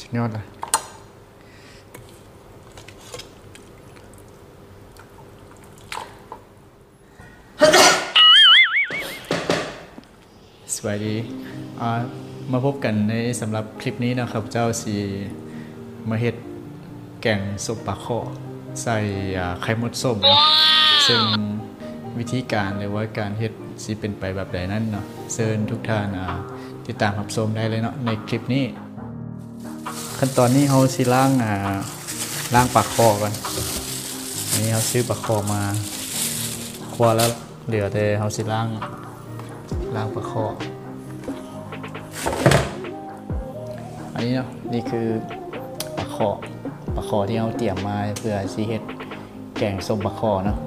ສຸດຍອດລະ. ສະບາຍດີ ອ່າ ມາພົບກັນໃນສຳລັບຄລິບນີ້ເນາະ, ຂ້າພະເຈົ້າຊິມາເຮັດແກງສົ້ມປາຄໍ່ໃສ່ ອ່າ ໄຂ່ມົດສົ້ມເນາະ, ເຊິ່ງວິທີການ ຫຼືວ່າການເຮັດຊິເປັນໄປແບບໃດນັ້ນເນາະ ເຊີນທຸກທ່ານ ອ່າ ຕິດຕາມຮັບຊົມໄດ້ເລີຍເນາະ ໃນຄລິບນີ້. ຂັ້ນຕອນນີ້ເຮົາຊິລ້າງ ອ່າ ລ້າງປາຄໍ່ກ່ອນ. ອັນນີ້ເຮົາຊື້ປາຄໍ່ມາຄົ່ວແລ້ວ ເຫຼືອແຕ່ເຮົາຊິລ້າງ ລ້າງປາຄໍ່. ອັນນີ້ເນາະ ນີ້ຄືປາຄໍ່ ປາຄໍ່ທີ່ເຮົາຕຽມມາເພື່ອຊິເຮັດແກງສົ້ມປາຄໍ່ເນາະ.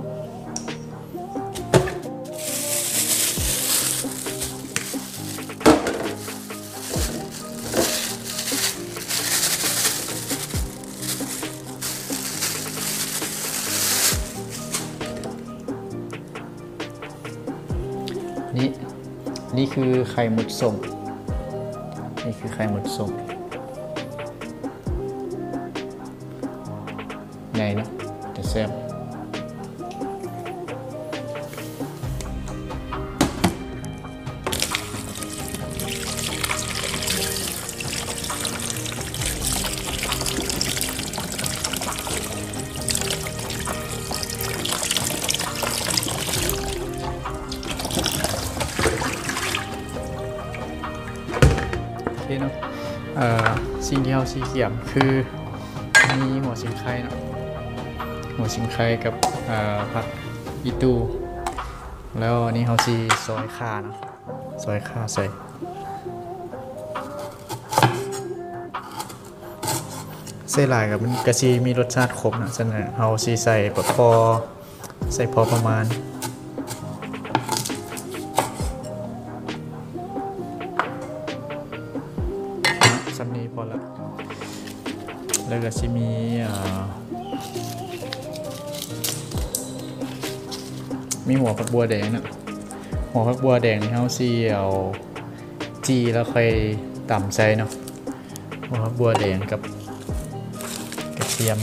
ນີ້ ນີ້ຄືໄຂ່ມົດສົ້ມ ນີ້ຄືໄຂ່ມົດສົ້ມ. ໃຫຍ່ເນາະ ແຕ່ແຊບ. ໂອເຄເນາະ ເອີ ສິ່ງທີ່ເຮົາຊິກຽມຄື ມີຫົວສີໄຄເນາະ ຫົວສີໄຄກັບ ເອີ ຜັກອີ່ຕູ່. ແລ້ວອັນນີ້ເຮົາຊິຊອຍຂ່າເນາະ ຊອຍຂ່າໃສ່ ໃສ່ຫຼາຍກໍມັນກໍຊິມີລົດຊາດຂົມເນາະ, ສະນັ້ນເຮົາຊິໃສ່ພໍ ໃສ່ພໍປະມານ ສ່ຳນີ້ພໍລະ. ແລ້ວກໍຊິມີ ເອີ ມີຫົວຜັກບົ່ວແດງເນາະ, ຫົວຜັກບົ່ວແດງນີ້ເຮົາຊິເອົາຈີ່ແລ້ວຄ່ອຍຕຳໃສ່ເນາະ, ຫົວຜັກບົ່ວແດງກັບກະທຽມ.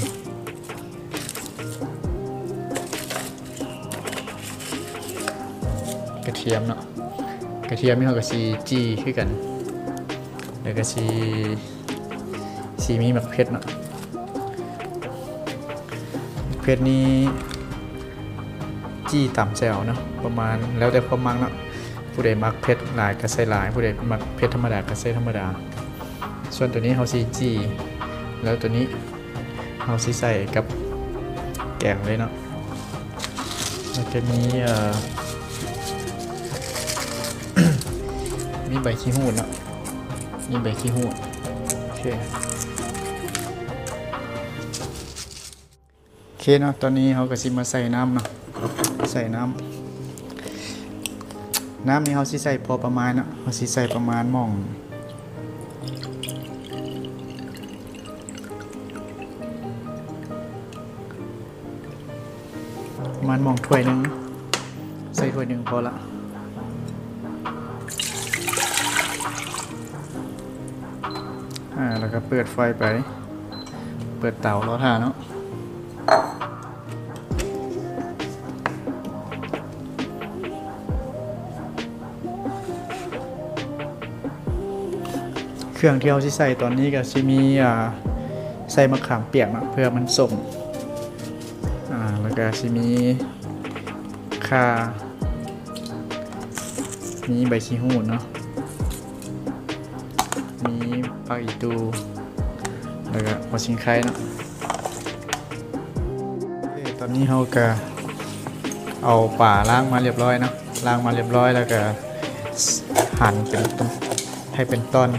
ກະທຽມເນາະ, ກະທຽມນີ້ເຮົາກໍຊິຈີ່ຄືກັນ, ແລ້ວກໍຊິ ຊິມີໝາກເຜັດເນາະ, ໝາກເຜັດນີ້ຈີ່ຕຳໃສ່ເອົາເນາະ, ປະມານແລ້ວແຕ່ຄວາມມັກເນາະ, ຜູ້ໃດມັກເຜັດຫຼາຍກໍໃສ່ຫຼາຍ, ຜູ້ໃດມັກເຜັດທຳມະດາກໍໃສ່ທຳມະດາ. ສ່ວນໂຕນີ້ເຮົາຊິຈີ່ ແລ້ວໂຕນີ້ ເຮົາຊິໃສ່ກັບແກງເລີຍເນາະ, ແລ້ວກໍມີ ເອີ ມີໃບຂີ້ຫູດເນາະ, ມີໃບຂີ້ຫູດ. ໂອເຄ ໂອເຄເນາະ, ຕອນນີ້ເຮົາກໍຊິມາໃສ່ນ້ຳເນາະ, ໃສ່ນ້ຳ, ນ້ຳນີ້ເຮົາຊິໃສ່ພໍປະມານເນາະ, ເຮົາຊິໃສ່ປະມານໝ່ອງ ປະມານໝ່ອງຖ້ວຍໜຶ່ງ, ໃສ່ຖ້ວຍໜຶ່ງພໍລະ. ອາ ແລ້ວກໍເປີດໄຟໄປ, ເປີດເຕົາລໍຖ້າເນາະ. ເຄື່ອງທີ່ເຮົາຊິໃສ່ຕອນນີ້ກໍຊິມີ ອ່າ ໃສ່ມະຂາມປຽກເນາະ ເພື່ອມັນສົ້ມ, ອ່າ ແລ້ວກໍຊິມີຂ່າ, ມີໃບຂີ້ຫູດເນາະ, ມີຜັກອີ່ຕູ່ ແລ້ວກໍຫົວສີໄຄເນາະ. ເອີ ຕອນນີ້ເຮົາກະເອົາປາລ້າງມາລຽບຮ້ອຍເນາະ, ລ້າງມາລຽບຮ້ອຍແລ້ວກະ ສ- ຫັນເປັນ ໃຫ້ເປັນຕ່ອນ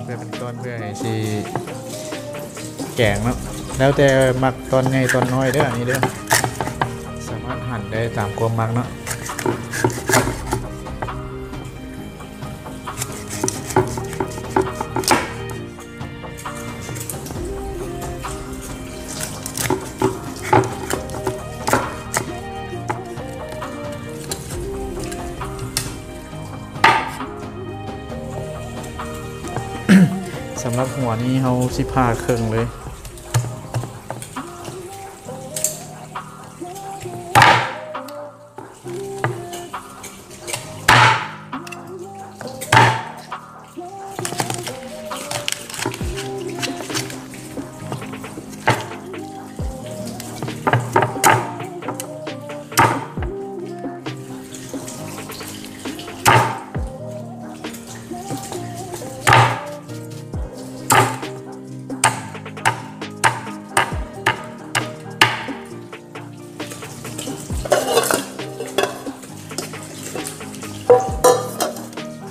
ເພື່ອເປັນຕ່ອນ ເພື່ອໃຫ້ຊິແກງເນາະ, ແລ້ວແຕ່ມັກຕ່ອນໃຫຍ່ຕ່ອນນ້ອຍເດີ ອັນນີ້ເດີ, ສາມາດຫັນໄດ້ຕາມຄວາມມັກເນາະ. ສຳລັບຫົວນີ້ເຮົາຊິຜ່າເຄິ່ງເລີຍ.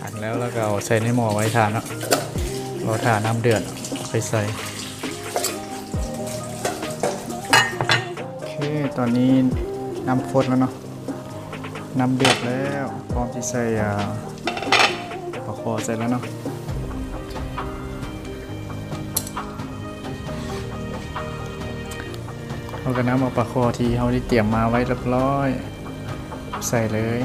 ຫັນແລ້ວ ແລ້ວກໍເອົາໃສ່ໃນໝໍ້ໄວ້ຖ້າເນາະ, ລໍຖ້ານ້ຳເດືອດ ຄ່ອຍໃສ່. ໂອເຄ ຕອນນີ້ນ້ຳຟົດແລ້ວເນາະ, ນ້ຳເດືອດແລ້ວ ພ້ອມທີ່ໃສ່ ອາ ປາຄໍ່ໃສ່ແລ້ວເນາະ. ເຮົາກໍນຳເອົາປາຄໍ່ທີ່ເຮົາໄດ້ຕຽມມາໄວ້ຮຽບຮ້ອຍ ໃສ່ເລີຍ.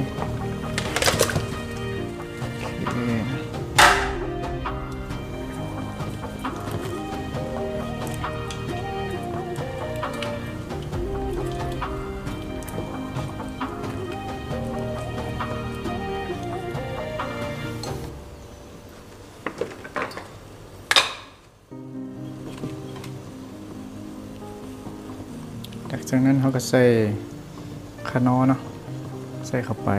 ໂອເຄ ຫຼັງຈາກນັ້ນເຮົາກໍໃສ່ຂະໜໍ່ເນາະ ໃສ່ເຂົ້າໄປ.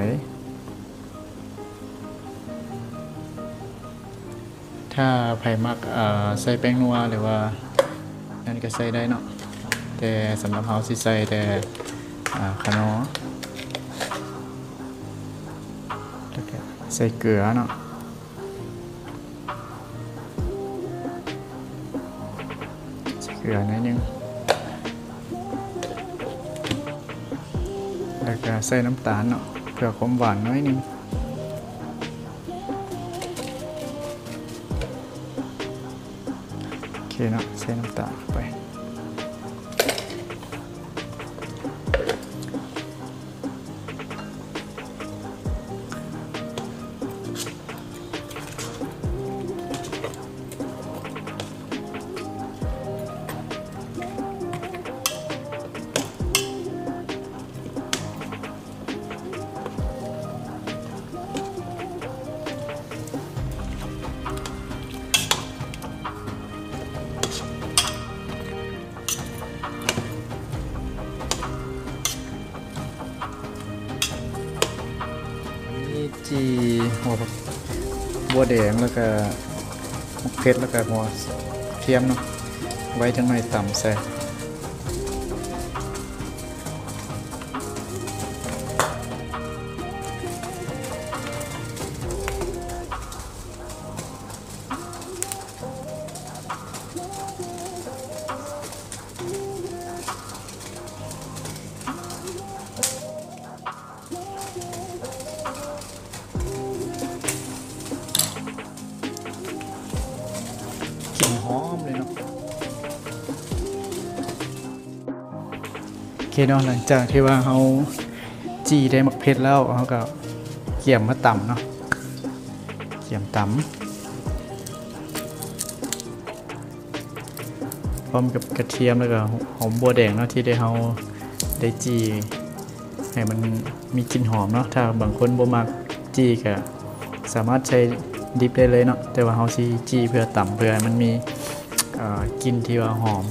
ຖ້າໃຜມັກ ເອີ ໃສ່ແປ້ງນົວ ຫຼືວ່ານັ້ນກໍໃສ່ໄດ້ເນາະ, ແຕ່ສຳລັບເຮົາຊິໃສ່ແຕ່ ອາ ຂະໜໍ່ ແລ້ວກໍໃສ່ເກືອເນາະ. ໃສ່ເກືອໜ້ອຍໜຶ່ງ ແລ້ວກໍໃສ່ນ້ຳຕານເນາະ ເພື່ອຄວາມຫວານໜ້ອຍໜຶ່ງ. ໂອເຄເນາະ ໃສ່ນ້ຳຕານເຂົ້າໄປ. ອັນນີ້ຈີ່ຫົວບັກບົວແດງ ແລ້ວກະໝາກເຜັດ ແລ້ວກະຫົວກະທຽມເນາະ ໄວ້ຈັກໜ້ອຍຕຳໃສ່. ກິ່ນຫອມເລີຍເນາະ. ໂອເຄເນາະ ຫຼັງຈາກທີ່ວ່າເຮົາຈີ່ໄດ້ໝາກເຜັດແລ້ວ ເຮົາກໍກຽມມາຕຳເນາະ ກຽມຕຳ ພ້ອມກັບກະທຽມ ແລ້ວກໍຫອມບົວແດງເນາະ ທີ່ໄດ້ເຮົາໄດ້ຈີ່ໃຫ້ມັນມີກິ່ນຫອມເນາະ. ຖ້າບາງຄົນບໍ່ມັກຈີ່ກໍສາມາດໃສ່ດິບໄດ້ເລີຍເນາະ, ແຕ່ວ່າເຮົາຊິຈີ່ເພື່ອຕຳ ເພື່ອໃຫ້ມັນມີ ເອີ ກິ່ນທີ່ວ່າຫອມ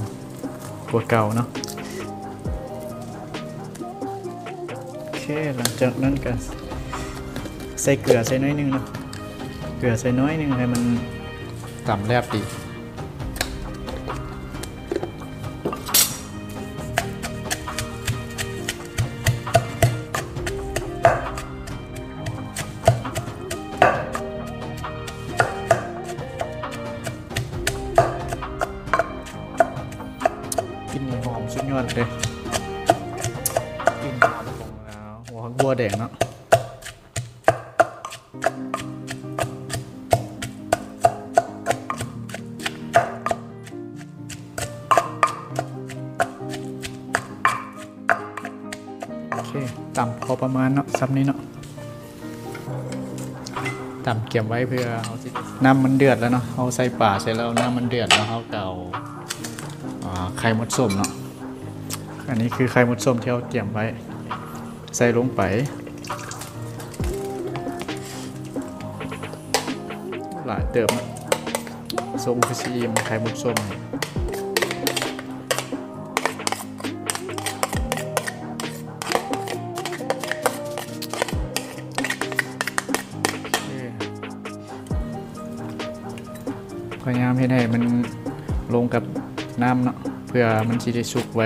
ກວ່າເກົ່າເນາະ. ໂອເຄ ຫຼັງຈາກນັ້ນກໍໃສ່ເກືອໃສ່ໜ້ອຍໜຶ່ງເນາະ, ເກືອໃສ່ໜ້ອຍໜຶ່ງໃຫ້ມັນຕຳແຊບດີ. ກິ່ນນີ້ຫອມສຸດຍອດເລີຍ ກິ່ນຫອມຂອງ ເອີ ຫົວຜັກບົວແດງເນາະ. ໂອເຄ ຕຳພໍປະມານເນາະ ສ່ຳນີ້ເນາະ. ຕຳກຽມໄວ້ເພື່ອເຮົາຊິ ນ້ຳມັນເດືອດແລ້ວເນາະ ເຮົາໃສ່ປາໃສ່ແລ້ວ ນ້ຳມັນເດືອດແລ້ວ ເຮົາກໍເອົາ ອ່າ ໄຂ່ມົດສົ້ມເນາະ ອັນນີ້ຄືໄຂ່ມົດສົ້ມທີ່ເຮົາກຽມໄວ້ ໃສ່ລົງໄປ ຫຼາຍເຕີບເນາະ ຊົງຄືຊິອີ່ມ ໄຂ່ມົດສົ້ມນີ້. ພະຍາຍາມເຮັດໃຫ້ມັນລົງກັບນ້ຳເນາະ ເພື່ອມັນຊິໄດ້ສຸກໄວ.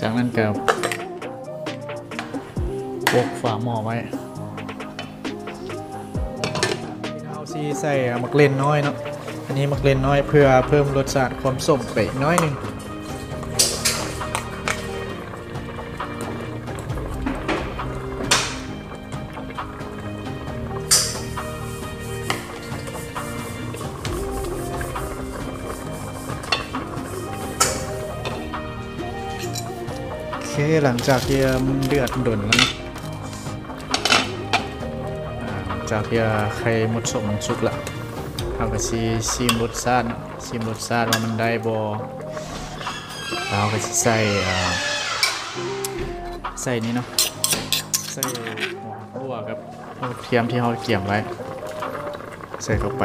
ຈາກນັ້ນກໍປົກຝາໝໍ້ໄວ້. ເຮົາຊິໃສ່ໝາກເລັ່ນນ້ອຍເນາະ ອັນນີ້ໝາກເລັ່ນນ້ອຍ ເພື່ອເພີ່ມລົດຊາດຄວາມສົ້ມໄປໜ້ອຍໜຶ່ງ. ໂອເຄ ຫຼັງຈາກທີ່ມັນເດືອດດົນແລ້ວເນາະ ອ່າ ຫຼັງຈາກທີ່ໄຂ່ມົດສົ້ມມັນສຸກລະ ເຮົາກໍຊິຊີມລົດຊາດເນາະ ຊີມລົດຊາດວ່າມັນໄດ້ບໍ່ ແລ້ວເຮົາກໍຊິໃສ່ ອ່າ ໃສ່ນີ້ເນາະ ໃສ່ຫົວ ຫົວກັບ ກະທຽມທີ່ເຮົາກຽມໄວ້ ໃສ່ເຂົ້າໄປ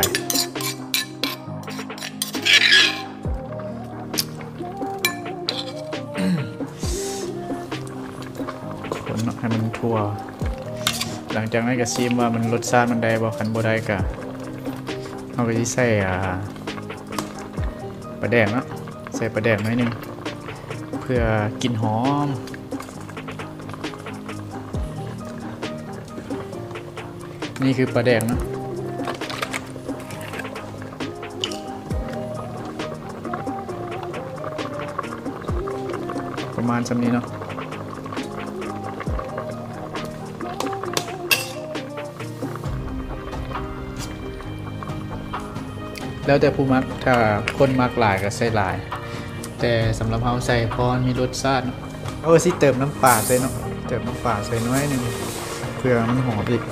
ຄົນເນາະ ໃຫ້ມັນທົ່ວ. ຫຼັງຈາກນັ້ນກໍຊີມວ່າມັນ ລົດຊາດມັນໄດ້ບໍ່ ຄັນບໍ່ໄດ້ກໍ ເຮົາກໍຊິໃສ່ ອ່າ ປາແດກເນາະ ໃສ່ປາແດກໜ້ອຍໜຶ່ງ ເພື່ອກິ່ນຫອມ. ນີ້ຄືປາແດກເນາະ ປະມານສ່ຳນີ້ເນາະ ແລ້ວແຕ່ຜູ້ມັກ ຖ້າຄົນມັກຫຼາຍກໍໃສ່ຫຼາຍ ແຕ່ສຳລັບເຮົາໃສ່ພໍມັນມີລົດຊາດເນາະ. ເຮົາກໍຊິເຕີມນ້ຳປາໃສ່ເນາະ ເຕີມນ້ຳປາໃສ່ໜ້ອຍໜຶ່ງ ເພື່ອມັນຫອມອີກ.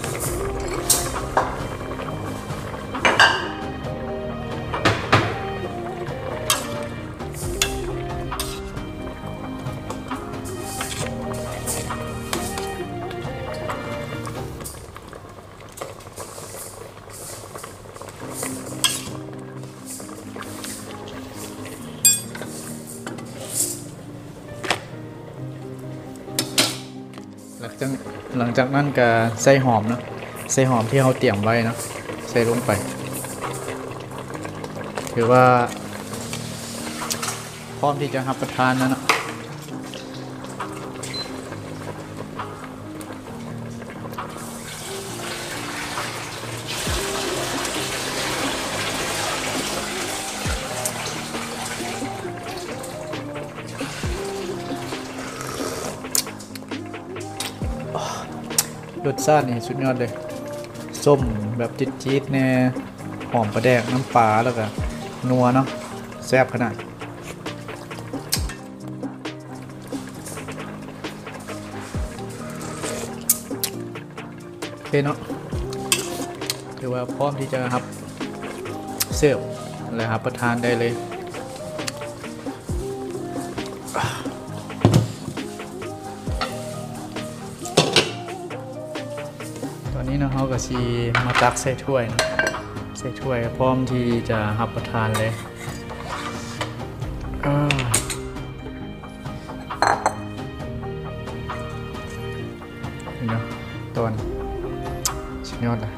ຫຼັງຈາກ ຫຼັງຈາກນັ້ນກໍໃສ່ຫອມເນາະ ໃສ່ຫອມທີ່ເຮົາຕຽມໄວ້ເນາະ ໃສ່ລົງໄປ ຖືວ່າພ້ອມທີ່ຈະຮັບປະທານແລ້ວເນາະ. ລົດຊາດນີ້ສຸດຍອດເລີຍ ສົ້ມແບບຈືດໆແດ່ ຫອມປາແດກ ນ້ຳປາ ແລ້ວກະນົວເນາະ ແຊບຂະໜາດ. ໂອເຄເນາະ ຖືວ່າພ້ອມທີ່ຈະຮັບ ເສີບ ແລະ ຮັບປະທານໄດ້ເລີຍ. ຕອນນີ້ເນາະ ເຮົາກໍຊິມາຕັກໃສ່ຖ້ວຍເນາະ ໃສ່ຖ້ວຍພ້ອມທີ່ຈະຮັບປະທານເລີຍ. ເອີ ເຫັນບໍ່ ຕອນ ສຸດຍອດລະ.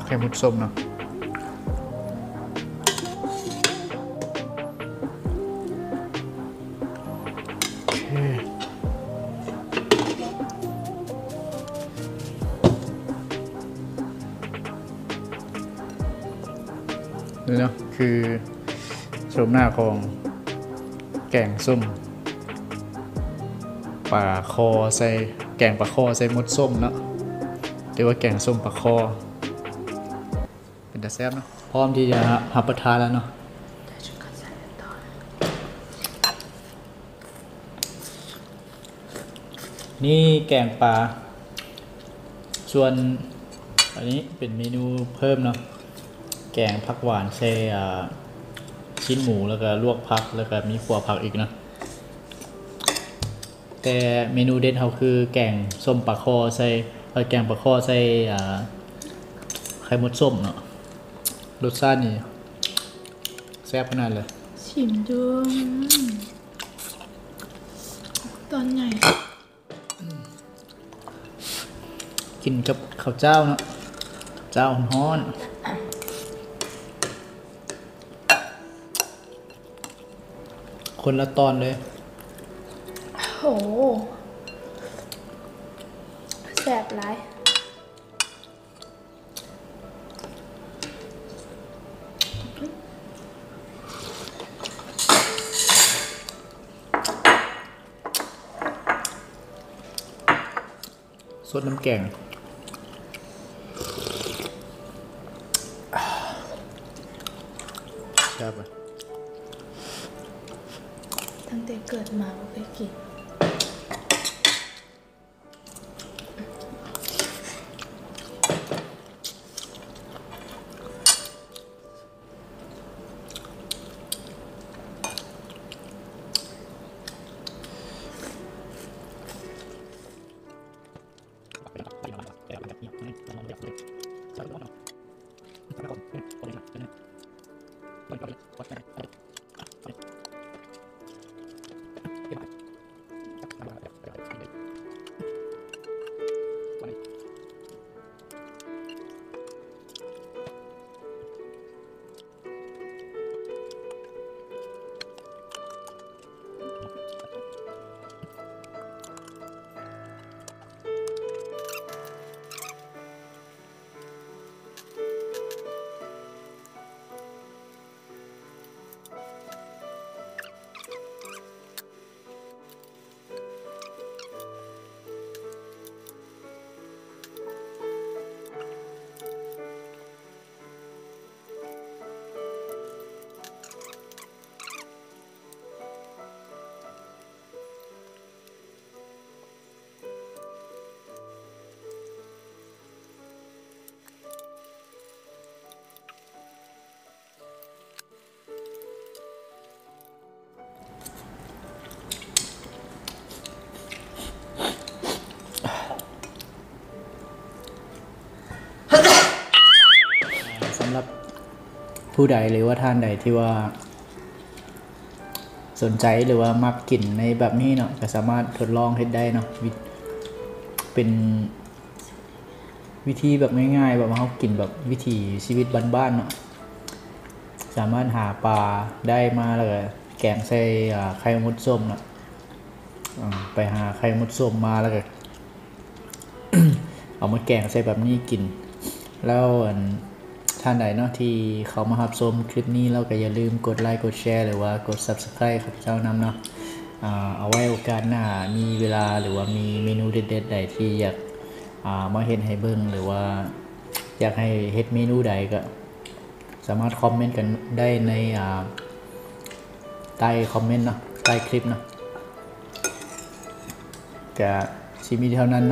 ໄຂ່ມຸດສົ້ມເນາະ ໂອເຄ. ນີ້ເນາະ ຄືໂສມໜ້າຂອງແກງສົ້ມປາຄໍ່ໃສ່ ແກງປາຄໍ່ໃສ່ມົດສົ້ມເນາະ ຫຼືວ່າແກງສົ້ມປາຄໍ່ ເປັນຕາແຊບເນາະ ພ້ອມທີ່ຈະຮັບປະທານແລ້ວເນາະ. ນີ້ແກງປາ ສ່ວນອັນນີ້ເປັນເມນູເພີ່ມເນາະ ແກງຜັກຫວານໃສ່ ອ່າ ຊີ້ນໝູ ແລ້ວກະລວກຜັກ ແລ້ວກະມີຂົ້ວຜັກອີກເນາະ. ແຕ່ເມນູເດັດເຮົາຄືແກງສົ້ມປາຄໍ່ໃສ່ ເອີ ແກງປາຄໍ່ໃສ່ ອ່າ ໄຂ່ມົດສົ້ມເນາະ. ລົດຊາດນີ້ແຊບຂະໜາດເລີຍ. ຊິມເດີ້ ຕອນໃຫຍ່ ກິນກັບເຂົ້າເຈົ້າເນາະ ເຈົ້າຮ້ອນໆ ຄົນລະຕອນເລີຍ. ໂຫ ແຊບຫຼາຍ. ສົດນ້ຳແກງ ແຊບເລີຍ. ຕັ້ງແຕ່ເກີດມາບໍ່ເຄີຍກິນ. ສຳລັບຜູ້ໃດ ຫຼືວ່າທ່ານໃດທີ່ວ່າສົນໃຈ ຫຼືວ່າມັກກິນໃນແບບນີ້ເນາະ ກໍສາມາດທົດລອງເຮັດໄດ້ເນາະ ວິ ເປັນ ວິທີແບບງ່າຍໆ ແບບເຮົາກິນແບບວິຖີຊີວິດບ້ານໆ ເນາະ ສາມາດຫາປາໄດ້ມາ ແລ້ວກະແກງໃສ່ ອ່າ ໄຂ່ມົດສົ້ມເນາະ ອ່າ ໄປຫາໄຂ່ມົດສົ້ມມາ ແລ້ວກະເອົາມາແກງໃສ່ແບບນີ້ກິນ ແລ້ວ ອັນ ທ່ານໃດເນາະທີ່ເຂົ້າມາຮັບຊົມຄລິບນີ້ແລ້ວ ກໍຢ່າລືມກົດໄລ ກົດແຊ ຫຼືວ່າກົດ Subscribe ຂ້າພະເຈົ້ານຳເນາະ ອ່າ ເອົາໄວ້ໂອກາດໜ້າມີເວລາ ຫຼືວ່າມີເມນູເດັດໆ ໃດທີ່ຢາກ ອ່າ ມາເຮັດໃຫ້ເບິ່ງ ຫຼືວ່າຢາກໃຫ້ເຮັດເມນູໃດ ກໍສາມາດຄອມເມັນກັນໄດ້ໃນ ອ່າ ໃຕ້ຄອມເມັນເນາະ ໃຕ້ຄລິບເນາະ ກະຊິມີເທົ່ານັ້ນ.